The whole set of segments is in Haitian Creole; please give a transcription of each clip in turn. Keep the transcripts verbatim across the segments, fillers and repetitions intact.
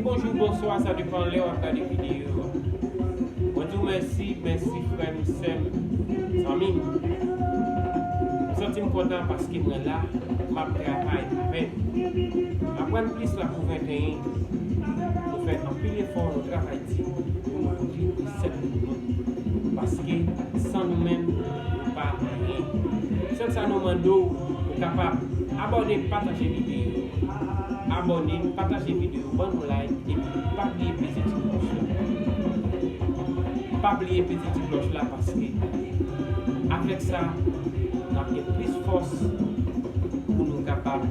Bonjou, bonswa, sa depann lè w ap gade videyo a. Mwen di w mèsi, mèsi frè m, sè m, zanmi m. M santi m kontan paske mwen la, m ap travay avè nou. Aprann plis la pou venteyen, nou fè anpil efò, nou travay di pou nou pote resèt pou nou. Paske san nou menm, nou pa anyen. Sèl sa nou mande w, ou kapab abòne, pataje videyo. Abòne, pataje videyo, ban nou like, epi pa bliye peze ti klòch la. Pa bliye peze ti klòch la paske avèk sa, n ap gen plis fòs pou nou kapab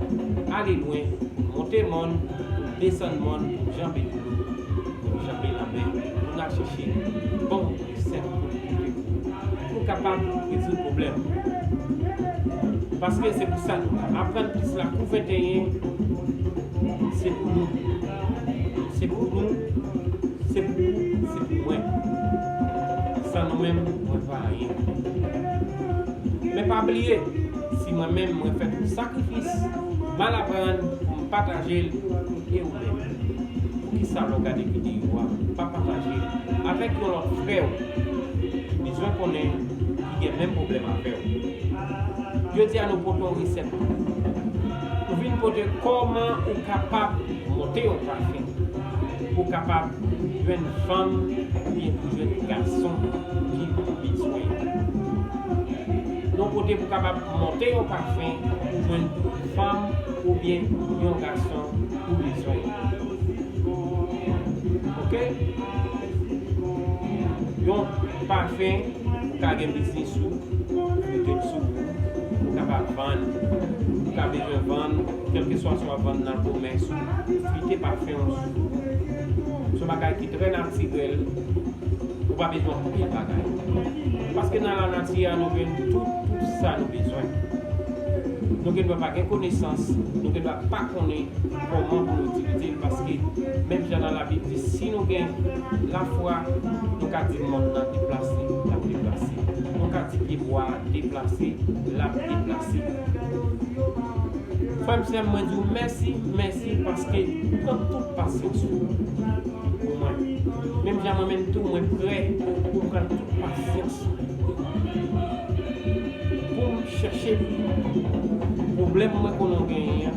ale lwen, monte mòn, desann mòn, janbe dlo, janbe lanmè, pou n al chèche bon resèt pou nou pote pou nou kapab rezoud pwoblèm. Paske se pou sa nou la. Aprann plis la kou venteyen, se pou nou. Se pou nou, se pou ou, se pou mwen. San nou menm, mwen pa anyen. Men pa bliye, si mwen menm mwen fè tout sakrifis, m al aprann pou m pataje l, e ou menm? Poukisa lè w gade videyo a, pa pataje l avèk yon lòt frè w ki bezwen konnen, ki gen menm pwoblèm avè w? Jodi a nou pote yon resèt pou ou. Nou vin pote kòman ou kapab monte yon pafen pou kapab jwenn fanm oubyen pou jwenn gason ki ou bezwen. Nou pote pou kapab monte yon pafen pou jwenn fanm oubyen yon gason ou bezwen. Oke? Yon pafen, ou ka gen biznis ou, ou mete l sou ou, ou kapab vann, ou ka bezwen vann, kèlkeswa sa w ap vann nan komès ou, frite pafen w sou ou. Se yon bagay ki trè natirèl, ou pa bezwen anpil bagay. Paske nan lanati a, nou jwenn tout, tout sa nou bezwen. Nou gendwa pa gen konesans, nou gendwa pa konnen kòman pou nou itilize l, paske menm jan nan Labib di, si nou gen lafwa, nou ka di mòn nan deplase, l ap deplase. Nou ka di pyebwa a deplase, l ap deplase. Frè m, sè m, mwen di w mèsi, mèsi, paske ou pran tout pasyans ou pou mwen. Menm jan mwen menm tou, mwen prè pou pran tout pasyans ou pou m chèche pwoblèm mwen konnen w genyen an,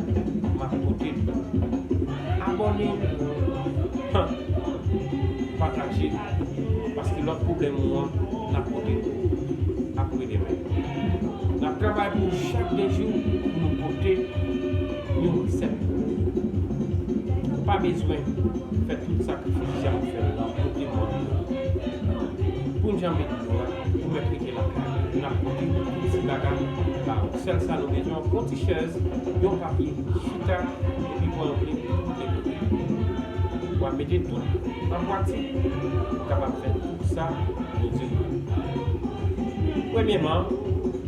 m ap pote l. Abòne, pataje l, paske lòt pwoblèm ou an, n ap pote l apre demen. N ap travay pou chak de jou pou nou pote yon resèt pou ou. Ou pa bezwen fè tout sakrifis jan ou fè l lan, monte mòn pou n janbe dlo a, ou mèt rete lakay ou. N ap pote tout ti bagay ba ou. Sèl sa nou bezwen, pran ti chèz, yon papye, chita, epi pran yon plim, epi w ap mete tout an pratik, ou kapab fè tout sa nou di w. Premyèman,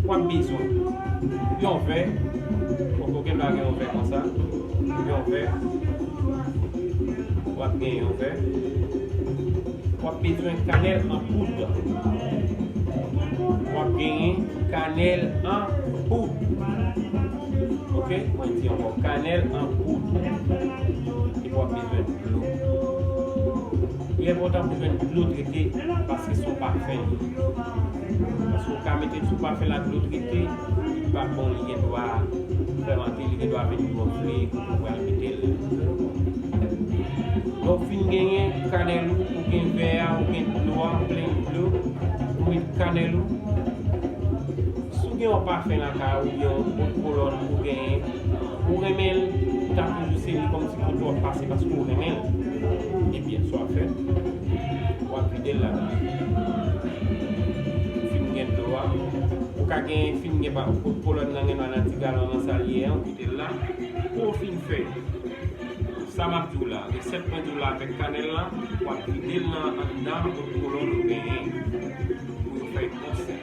w ap bezwen yon vè, fòk ou gendwa gen yon vè konsa, yon vè, w ap gen yon vè, w ap bezwen kanèl an poud. W ap genyen kanèl an poud. Oke? Mwen di ankò, kanèl an poud. Epi w ap bezwen dlo. Li enpòtan pou jwenn dlo trete, paske se yon pafen li ye. Paske ou ka mete l sou pafen la, dlo trete, li pa bon, li gendwa fèmante, li gendwa vin gonfle, ou pral mete l. Lè w fin genyen kanèl ou, ou gen vè a, ou gen dlo a, plen dlo, ou met kanèl ou. Si w gen yon pafen lakay ou, oubyen yon odkolòn ou genyen, ou renmen l, ou ta toujou se li kòmsi kote w ap pase paske w renmen l. Ebyen, sa w ap fè, w ap vide l ladan. Ou fin gen dlo a, ou ka gen, fin gen pa, odkolòn nan, gen nan ti galon nan sa l ye an, ou kite l la. Pou w fin fè sa m ap di w la, resèt mwen di w la avèk kanèl la, w ap vide l nan anndan odkolòn ou genyen pou yo fè yon sèl.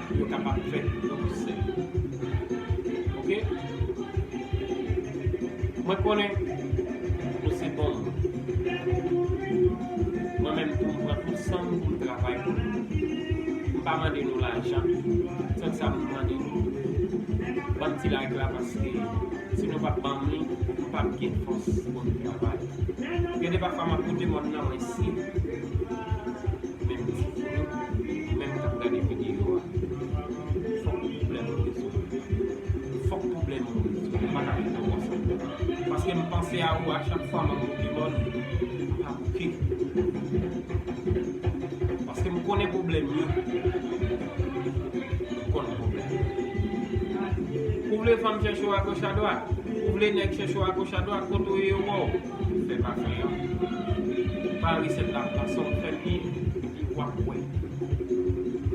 Pou yo kapab fè yon sèl. Oke? Mwen konnen nou se bon moun. Mwen menm tou, m pran tout san m pou m travay pou nou. M pa mande nou lajan. Sèl sa m mande nou, Ban m ti like la, paske si nou pa t ban m li, m p ap gen fòs pou m travay. Gen de pafwa m ap koute mòn nan, mwen si. Menm ti moun, menm k ap gade videyo a, fòk pwoblèm ou rezoud. Fòk pwoblèm ou rezoud. M pa ka rete ansanm. Paske m panse a ou a chak fwa m ap koute mòn, m pa bouke. Paske m konnen pwoblèm yo. M konn pwoblèm. Ou vle fanm chèche w agoch adwat. Ou vle nèg chèche w agoch adwat, kote w ye yo wè w. Fè pa fè an. Pa resèt la, fason w fè l byen, epi w ap wè.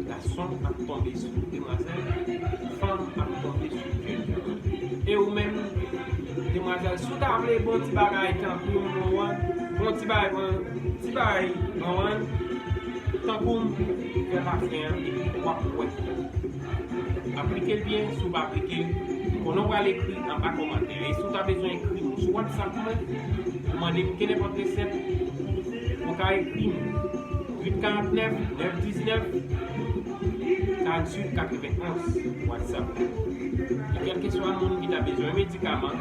Gason ap tonbe sou demwazèl, fanm ap tonbe sou jènjan. E ou menm, demwazèl, si w ta vle bon ti bagay tankou m, bon ti bagay, bon ti bagay, bon, tankou m, fè pa fè an, epi w ap wè. Aplike l byen, si w pa aplike l, konnen w pral ekri anba kòmantè. E si w ta bezwen ekri m sou WhatsApp mwen, ou mande m kenenpòt resèt, ou ka ekri m uit karant nèf, nèf diznèf, karant uit katrevenn onz, WhatsApp. E kèlkeswa moun ki ta bezwen medikaman,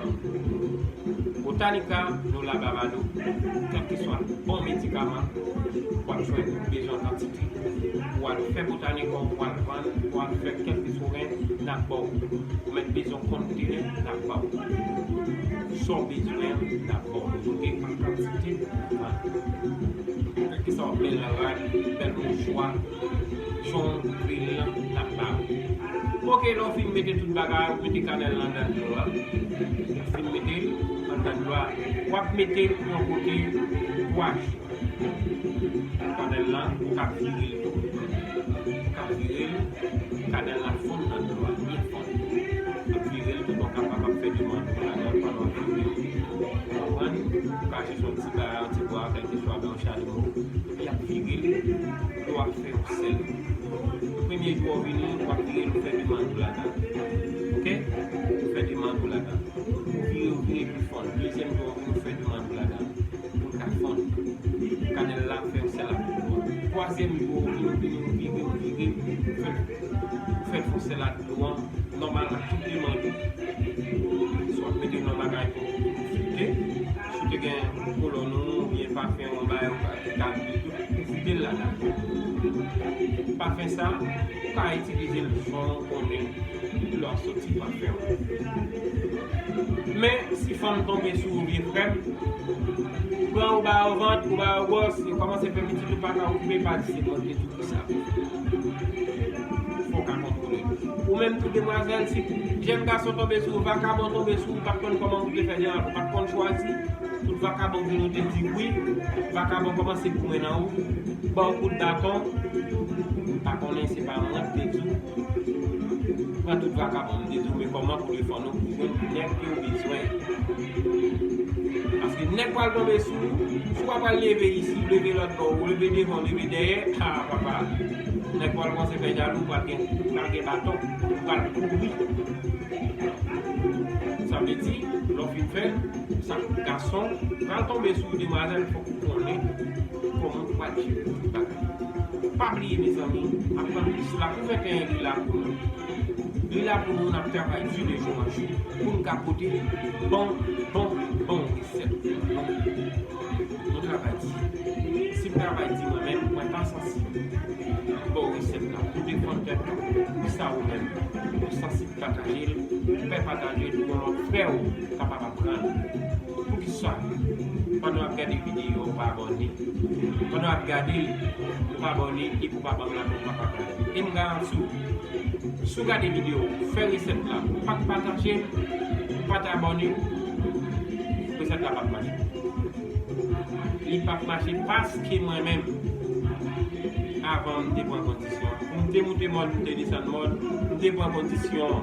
Botanica, nou la ba ba nou. Kèlkeswa bon medikaman, w ap jwenn, ou bezwen kantite. Ou al fè Botanica, ou al vann, ou al fè kèlkeswa w gen, n ap ba w. Ou mèt bezwen konn teren, n ap ba w. Sa w bezwen an, n ap ba w. Nou gen an kantite, n ap vann. Kèlkeswa bèl rad, bèl mouchwa, jan w vle l lan, n ap ba w. Oke, lè w fin mete tout bagay, ou mete kanèl lan anndan dlo a. Ou fin mete l anndan dlo a. W ap mete l yon kote twa jou. Kanèl lan, ou ka vire l tou. Ou ka vire l, kanèl la fonn nan dlo a, byen fonn. W ap vire l, tout w kapab ap fè demann ou ladan l pandan w ap vire l. Ou konprann? Ou ka jis yon ti bagay, yon ti bwa, kèlkeswa, ben, yon chalimo. Epi y ap vire l, yo ap fè yon sèl. Premye jou w vini, w ap vire l, ou fè demann ou ladan. Oke? Ou fè demann ou ladan. Ou vire, ou vire pi fon. Dezyèm jou w vini, ou fè demann ou ladan. Pou l ka fonn. Kanèl la fè yon sèl ak dlo an. Twazyèm jou w vini, ou vini, ou vire, ou vire, ou fè, ou fè l fè yon sèl ak dlo an. Nòmal ak tout demann ou. Si w ap mete nan bagay pou ou filte, si w te gen kolòn ou oubyen pafen ou anba yo ki ka vide tou, ou vide l ladan. Pafen sa, ou ka itilize l jan w konnen lè w ap soti pafen w. Men, si fanm tonbe sou ou, vye frè m, pran ou ba yo vant, ou ba yo gwòs, yo kòmanse fè pitit, ou pa ka okipe, pa di se mwen ki te di. Sa pou fè. Fò w ka kontwole. Ou menm tou demwazèl, si jèn gason tonbe sou ou, vakabon tonbe sou ou, ou pa t konn kòman pou te fè devan, ou pa t konn chwazi, tout vakabon vin ou te di wi, vakabon kòmanse goumen nan ou, ba w kout baton, m pa konnen se pa mwen ki te di w, pran tout vakabon, m te di w men kòman pou defann ou pou jwenn nèg ke w bezwen. Paske nèg pral tonbe sou ou, si w pa pral leve isi, leve lòt bò, ou leve devan, ou leve dèyè, a papa, nèg pral kòmanse fè jalou, ou pral gen, ou pral gen baton, ou pral kouri. Sa vle di, lè w fin fè l, sa gason pral tonbe sou ou, demwazèl, fòk ou konnen kòman ou pral jere tout bagay. Pa bliye, mezanmi, aprann plis la pou venteyen li la pou nou. Li la pou nou, n ap travay di de jou an jou pou n ka pote bon, bon, bon resèt. Nou travay di. Si m travay di mwen menm, mwen pa sansib. Bon resèt la pou defann tèt ou, pou sa ou menm. Ou sansib, pataje l, fè pataje l pou yon lòt frè ou kapab aprann. Poukisa? Pandan w ap gade videyo, ou pa abòne. Pandan w ap gade l, ou pa abòne, epi ou pa ban m lakou, ou pa pataje. E m garanti w, si w gade videyo, ou fè resèt la, ou pa t pataje l, ou pa t abòne, resèt la p ap mache. Li p ap mache paske mwen menm, avan m te pran kondisyon. Pou m te moute mòn, m te desann mòn, m te pran kondisyon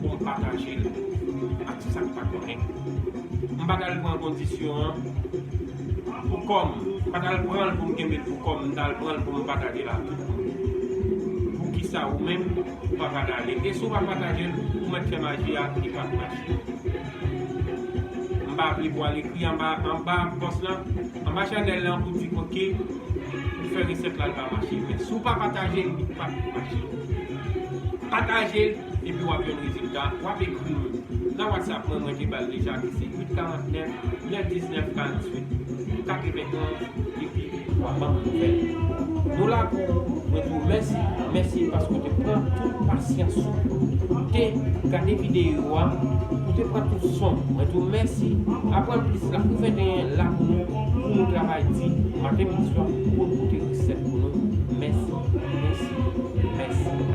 pou m pataje l ak ti sa k pa konnen. M pa t al pran kondisyon an pou kò m. M pa t al pran l pou m kenbe l pou kò m. M t al pran l pou m pataje l ak tout moun. Poukisa ou menm, ou pa pataje l? E si w pa pataje l, ou mèt fè maji a, li p ap mache. M pa vle pou w al ekri anba, anba pòs lan, anba chanèl lan pou di, oke, ou fè resèt la, l pa mache. Men si w pa pataje l, li p ap mache. Pataje l, Epi w ap jwenn rezilta, w ap ekri m nan WhatsApp mwen, mwen te ba l deja, ki se uit karant nèf, nèf diznèf, karant uit, katrevenonz, epi w ap ban m nouvèl. Nou la pou ou, mwen di w mèsi, mèsi paske w te pran tout pasyans ou, ou te gade videyo a, ou te pran tout son. Mwen di w mèsi. Aprann plis la pou venteyen la pou nou, pou nou travay di maten, midi, swa, pou nou pote resèt pou nou. Mèsi, mèsi, mèsi.